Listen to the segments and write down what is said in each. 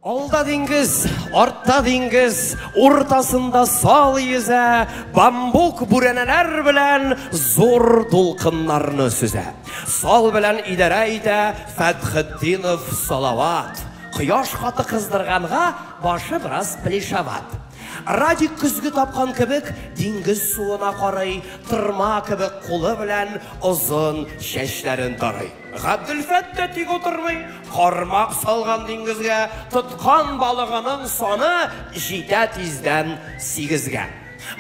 Алда диңгез, артта диңгез, уртасында сал йөзә, бамбук бүрәнәләр белән зур дулкыннарны сөзә. Сал белән идарә итә Фәтхетдинов Салават. Кояш каты кыздырганга башы бераз плешават. Радик көзге тапкан кебек диңгез суына карый, тырма кебек кулы белән озын чәчләрен тарый. Габделфәт тә тик утырмый, кармак салган диңгезгә, тоткан балыгының саны җитә тиздән 8-гә.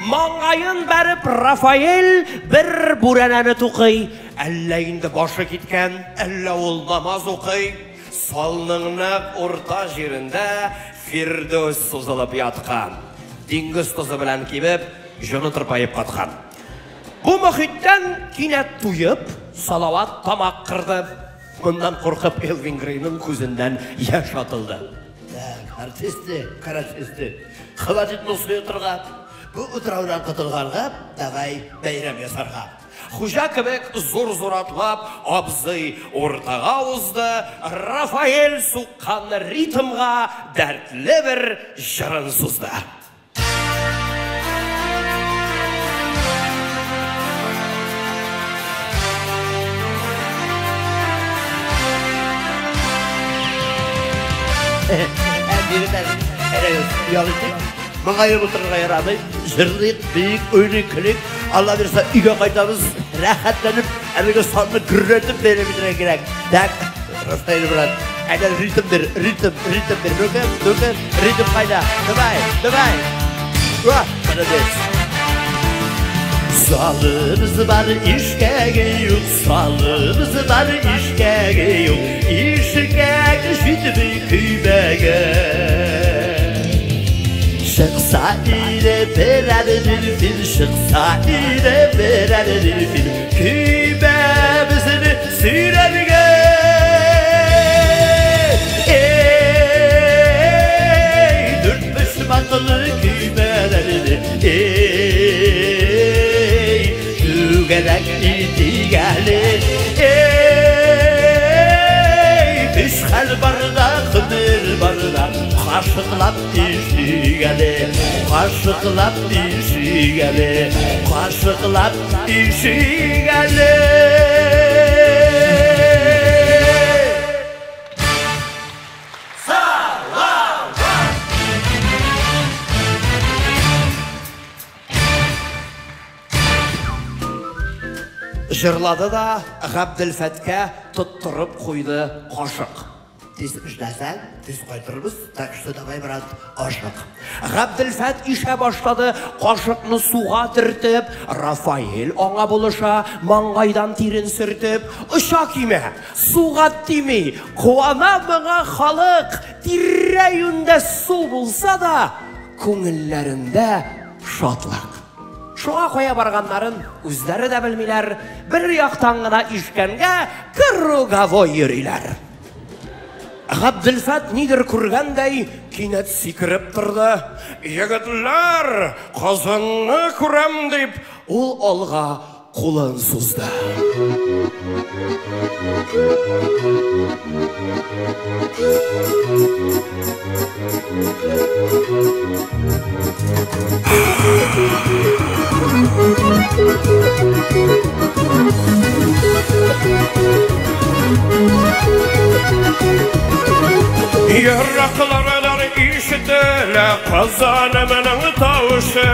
Маңгаен бәреп Рафаэль бер бүрәнәне тукый. Әллә инде башы киткән, әллә ул намаз укый. Салның нәкъ урта җирендә Фирдүс сузылып яткан. Диңгез тозы белән кибеп, җоны тырпаеп каткан. Бу мохиттән кинәт туеп, Салават тамак кырды. Моннан куркып Элвин Грейның күзеннән яшь атылды. Так, артисты, каратисты, хватит мусуетырга. Бу утраудан котылганга, давай бәйрәм ясарга. Хуҗа кебек зур-зур атлап, абзый уртага узды, Рафаэль суккан ритмга дәртле бер җырын сузды. Егетләр, әйдәгез, ял итик. Моңаеп утырырга ярамый. Җырлыйк, биик, уйныйк, көлик. Алла бирсә, өйгә кайтабыз. Рәхәтләнеп, әлеге санны гөрләтеп бәйрәм итәргә кирәк. Так, Рафаэль брат, әйдә ритм бир, ритм, ритм бир. Ну-ка, ну-ка, ритм кайда? Давай, давай. Уа, молодец. Салыбыз бар, ишкәге юк, салыбыз бар, ишкәге юк. Ишкәк җитми көймәгә. Чыкса иде берәр дельфин, чыкса иде берәр дельфин, көймәбезне сөйрәргә. Ey, дүрт почмаклы көймәләрне, ey, түгәрәк итик әле. Ey, көч хәл барда, гомер барда, кашыклап ишик әле, кашыклап ишик әле, кашыклап ишик әле. Җырлады да Габделфәткә тоттырып куйды кашык. Тиз эшләсәң, тиз кайтырбыз, так что давай, брат, ашык. Габделфәт ишә башлады, кашыкны суга төртеп, Рафаэль аңа булыша, маңгайдан тирен сөртеп, оча кимә, суга тими, куана моңа халык, тирә-юньдә су булса да, күңелләрендә шатлык. Шуңа кая барганнарын үзләре дә белмиләр, бер яктан гына ишкәнгә круговой йөриләр. Габделфәт нидер күргәндәй кинәт сикереп торды. Егетләр, кызыңны күрәм дип, ул алга кулын сузды. Ераклардан ишетелә Казанымның тавышы.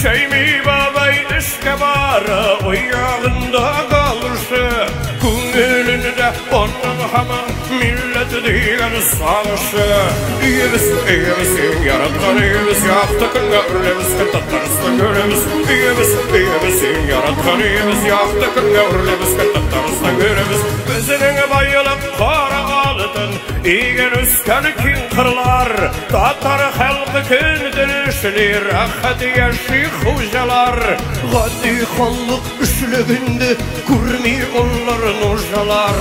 Шәйми бабай эшкә бара, уягында галушы. Күңелендә аның һаман милләт дигән сагышы. Өебез, өебез, иң яраткан өебез, якты көнгә үрләбез, көн Татарстан күрәбез. Өебез, өебез, иң яраткан өебез, якты көнгә үрләбез, көн Татарстан күрәбез. Безнең байлык кара алтын, иген үскән киң кырлар, татар халкы көн эшли, рәхәт яши хуҗалар. Гади халык эшлегендә күрми алар нужалар.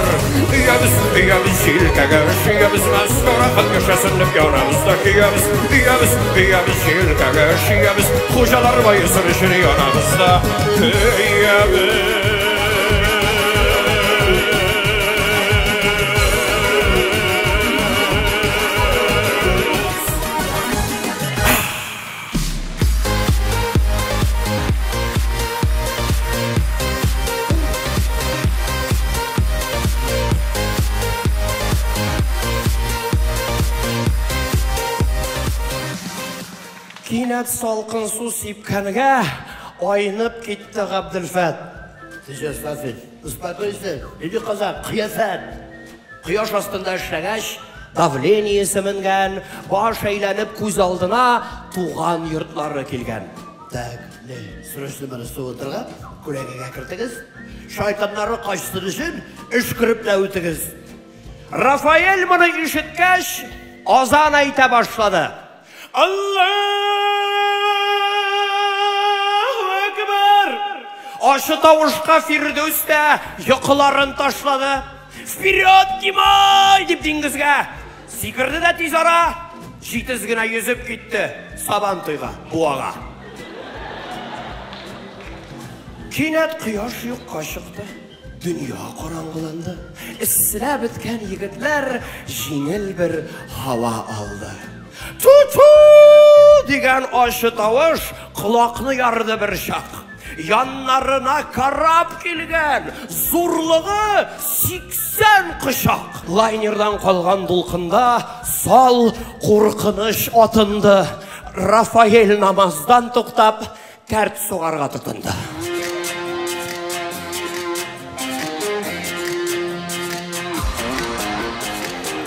Өябез, өябез, җилкәгә өшиябез, Мәскәү рәхәт яшәсен дип янабыз да көябез. Өябез, өябез, җилкәгә өшиябез, хуҗалар баесын өчен янабыз да көябез. Кинәт салкын су сипкәнгә айнып китте Габделфәт. Сейчас, Рафил, успокойся. Иди, казак, кыяфәт. Кояш астында эшләгәч, давлениесе менгән, баш әйләнеп күз алдына туган йортлары килгән. Так, не, срочно моны суытырга, күләгәгә кертегез. Шайтаннары качсын өчен өшкереп тә үтегез. Рафаэль моны ишеткәч, азан әйтә башлады. Аллаһу Акбар! Ачы тавышка Фирдүс тә йокыларын ташлады. Вперед, Димай! Дип диңгезгә сикерде дә тиз ара, җитез генә йөзеп китте Сабан туйга, Буага. Кинәт кояш юкка чыкты. Дөнья караңгыланды. Эсселәп беткән егетләр җиңел бер һава алды. Ту-ту! Дигән ачы тавыш колакны ярды бер чак. Яннарына карап килгән, зурлыгы 80 кочак. Лайнердан калган дулкында сал куркыныч атынды. Рафаэль намаздан туктап, кәрт сугарга тотынды.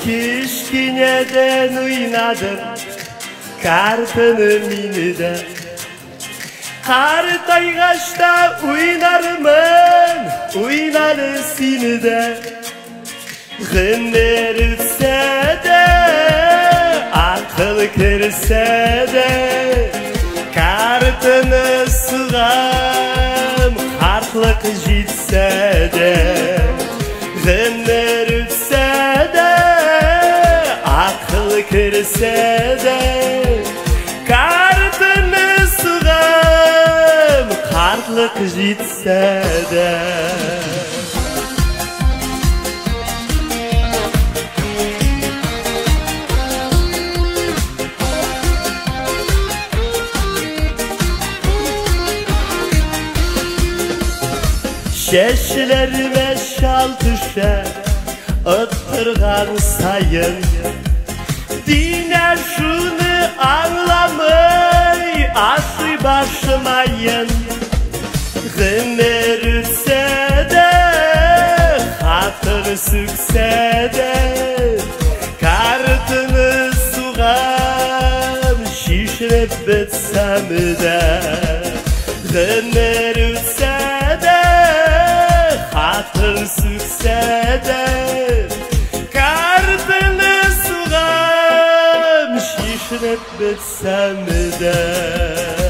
Кечкенәдән уйнадым, картаны мине дә. Картайгач та уйнармын, уйнары сине дә. Гомер үтсә дә, акыл керсә дә, картаны сугам, картлык җитсә дә. Гомер үтсә дә, акыл керсә дә, картаны сугам, картлык җитсә дә. Чәчләремә шал төшә, оттырган саен. Динә шуны аңламый, ашый башымайын. Гомер үтсә дә, хатыр сүксә дә, картаны сугам, шишелеп бетсәм дә. Гомер үтсә дә, хатыр сүксә дә, картаны сугам, шишелеп бетсәм дә.